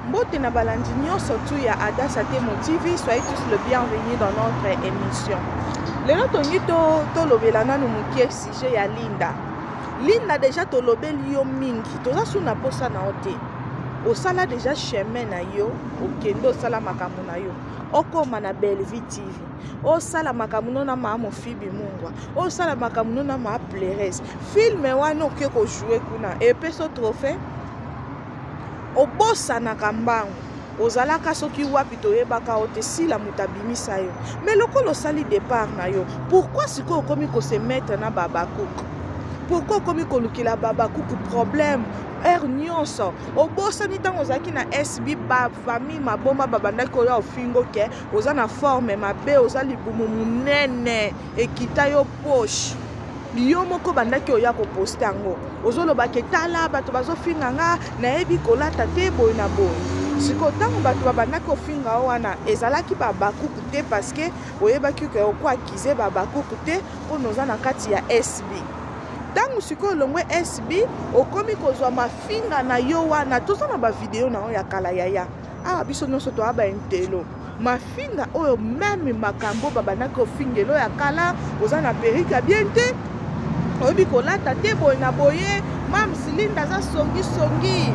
Mbote na balandi nyonso tu ya Adassa Temo TV, soyez tous le bienvenu dans notre émission. Lelo tongi to tolobela nanu mokie sujet ya Linda. Linda déjà tolobeli yo mingi, toza su na posa na yo te. Osala déjà chemin na yo, okende osala makambo na yo. Okoma na Bellevue TV. Osala makambo no na mama Mofibi Mungwa. Osala makambo no na mama Pleures. Film wana oke ko jouer kuna epesa trophée. Obosanaka mbangu. Ozalaka soki wapi toyebaka yo te, Sila moto abimisa yo. Mais lokola osali départ na yo, pourquoi sikoyo okomi ko se mettre na Babacook? Pourquoi okomi kolukela Babacook problème heure nyonso? Obosani ntango ozalaki na SB, ba famille maboma babandaki koya ofingo ke oza na forme mabe, oza libumu monene ekita yo poche. Yo moko bandaki oya koposte yango, ozoloba ke tala bato bazofinga nga, nayebi kolata te boye na boye. Sikoyo ntango bato babandaki kofinga yo wana, ezalaki babakuku te, parce que oyebaki ke okoakize babakuku te mpona oza na kati ya SB. Ntango sikoyo olongwe SB, okomi kozwa mafinga na yo wana. Toza na bavideo na yo ya kala yaya, awa biso nyonso toya ba intelo. Mafinga oyo meme makambo babandaki kofingelo ya kala, oza na perruque ya bien te, oyebi kolata te boye na boye. Mams Linda aza songi songi.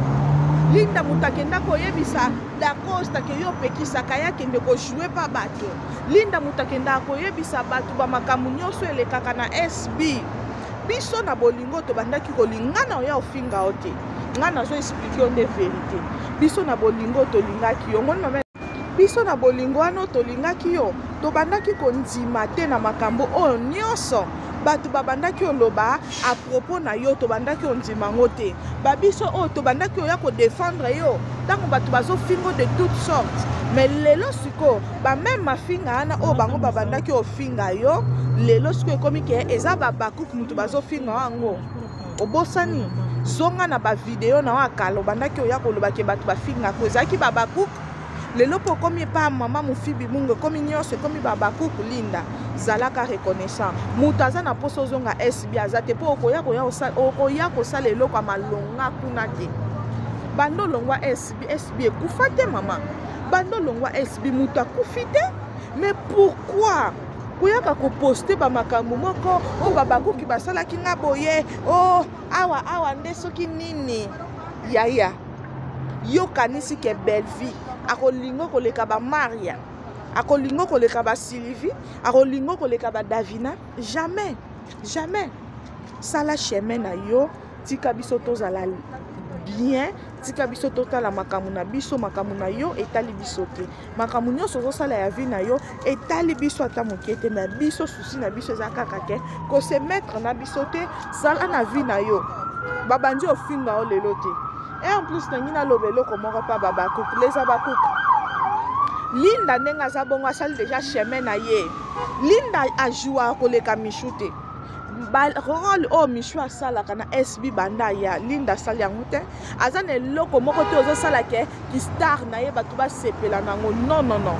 Linda moto akenda koyebisa Dacosta ke yo opekisaka ye akende kojouer pa bato. Linda moto akendaka koyebisa bato ba makambo nyonso elekaka na SB. Biso na bolingo tobandaki kolingana, oya ofinga yo te. Nga nazo expliquer yo nde vérité. Biso na bolingo tolingaki yo. Ngoni mama, biso na bolingo wana tolingaki yo, tobandaki kondima te na makambo oyo nyonso bato babandaki oloba à propos na yo, tobandaki ondima yango te. Ba biso oyo tobandaki oya kodefendre yo ntango bato bazofingo de toutes sortes. Mais lelo sikoyo ba même mafinga wana oyo bango babandaki ofinga yo, lelo sikoyo ekomi ke eza babakuku moto bazofinga yango. Obosani, zonga na ba video na yo ya kala obandaki oya koloba ke bato bafingako, ezalaki babakuku. Lelo mpo okomi epa mama Mofibi Mungu, ekomi nyonso ekomi babakuku. Linda, zalaka reconnaissant. Moto aza na poso ozonga SB aza te, mpo okoya koya okoya kosala eloko ya malonga kuna te. Bando olongwa SB, SB ekufa te mama. Bando olongwa SB, moto akufi te. Mais pourquoi koyaka koposte ba makambo moko oyo babakuki basalaki nga boye, oh awa awa nde soki nini? Yaya, yo kanisi ke Bellevue akolingo koleka ba Maria, akolingo koleka ba Sylvie, akolingo koleka ba Davina? Jamais, jamais. Sala chemin na yo, tika biso tozala bien, tika biso totala makambo na biso. Makambo na yo etali biso te, makambo nyonso ozosala ya vie na yo etali biso ata moke te. Mais biso souci na biso eza kaka ke kose mettre na biso te. Sala na vie na yo, babandi ofinga yo lelo te. Et en plus nangi naloba eloko moko pa babakuku, les abakuku. Linda ndenge aza bongo, asali déjà chemin na ye. Linda ajouaka koleka Michou te. Ba rôle oyo Michou asalaka na SB banda ya Linda asali yango te. Aza na eloko moko te ozosala ke ki star na ye bato basepela nango. Non, non, non.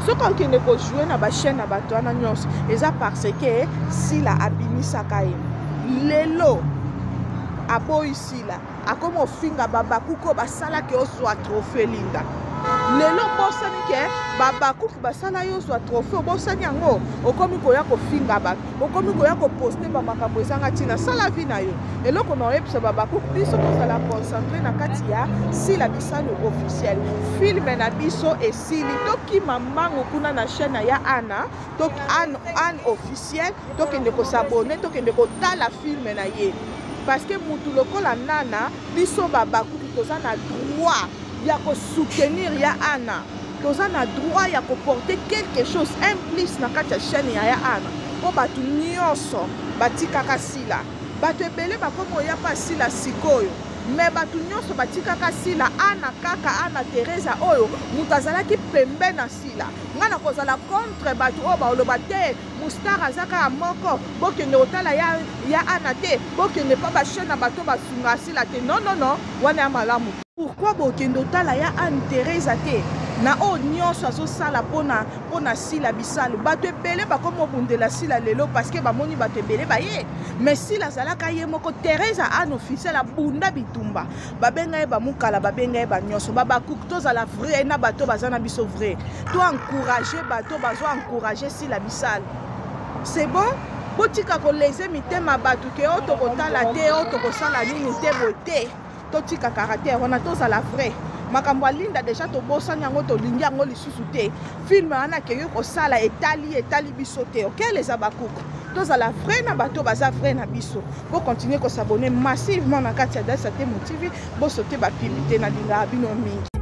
Soki okende kojoue na bachaîne na bato wana nyonso, eza parce que Sila abimisaka ye. Lelo aboyi Sila, akomi ofinga babakuku oyo basalaki ozwa trophée. Linda, lelo obosani ke babakuku basala yo ozwa trophée, obosani yango, okomi koya kofinga bato, okomi koya koposte bamakambo ezanga ntina. Sala vie na yo. Eloko na oyebisa babakuku, biso tozala concentré na kati ya Sila Bisalu officiel. Film na biso esili, tokima mbangu kuna na chaîne ya Anna, to Anne, Anne officiel, tokende kosabone, tokende kotala film na ye. Parce que mutu lokola Nana, biso babakuku toza na droit ya kosoutenir ya Anna, toza na droit ya koporter quelque chose, un plus na kati ya chaîne ya ya Anna, mpo bato nyonso batikaka Sila. Bato ebele bakomi oya mpa Sila sikoyo, me bato nyonso batikaka Sila. Ana kaka Ana Teresa oyo moto azalaki pembe na Sila. Ngai nakozala contre bato oyo baoloba te Mustar aza kaka moko, bokende kotala ya, ya Ana te, bokende mpa bachaîne na bato basunga Sila te. Non, non, non, wana ya malamu. Pourquoi bokende otala ya Anne Theresa te na oyo nyonso azosala mpona mpona Sila Bisalu? Bato ebele bakomi obundela Sila lelo parce que bamoni bato ebele baye, mais Sila azalaka ye moko. Theresa Anne officiel abunda bitumba, babenga ye bamukala, babenga ye banyonso babakuku. Tozala vrai na bato baza na biso vrai, to encourage bato bazo encourage Sila Bisalu. C'est bon, botika koleze mitema bato ke oyo tokotala te, oyo tokosala nini te, boye te. Totika caractère wana, tozala vrai. Makambo ya Linda deja tobosani yango, tolingi yango lisusu te. Film wana akei kosala etali etali biso te. Ok, les abakuku, tozala vrai na bato baza vrai na biso. Bocontinue kosabone massivement na kati ya Dasa Temo TV, bosote bapibi te. Nalingaka bino mingi.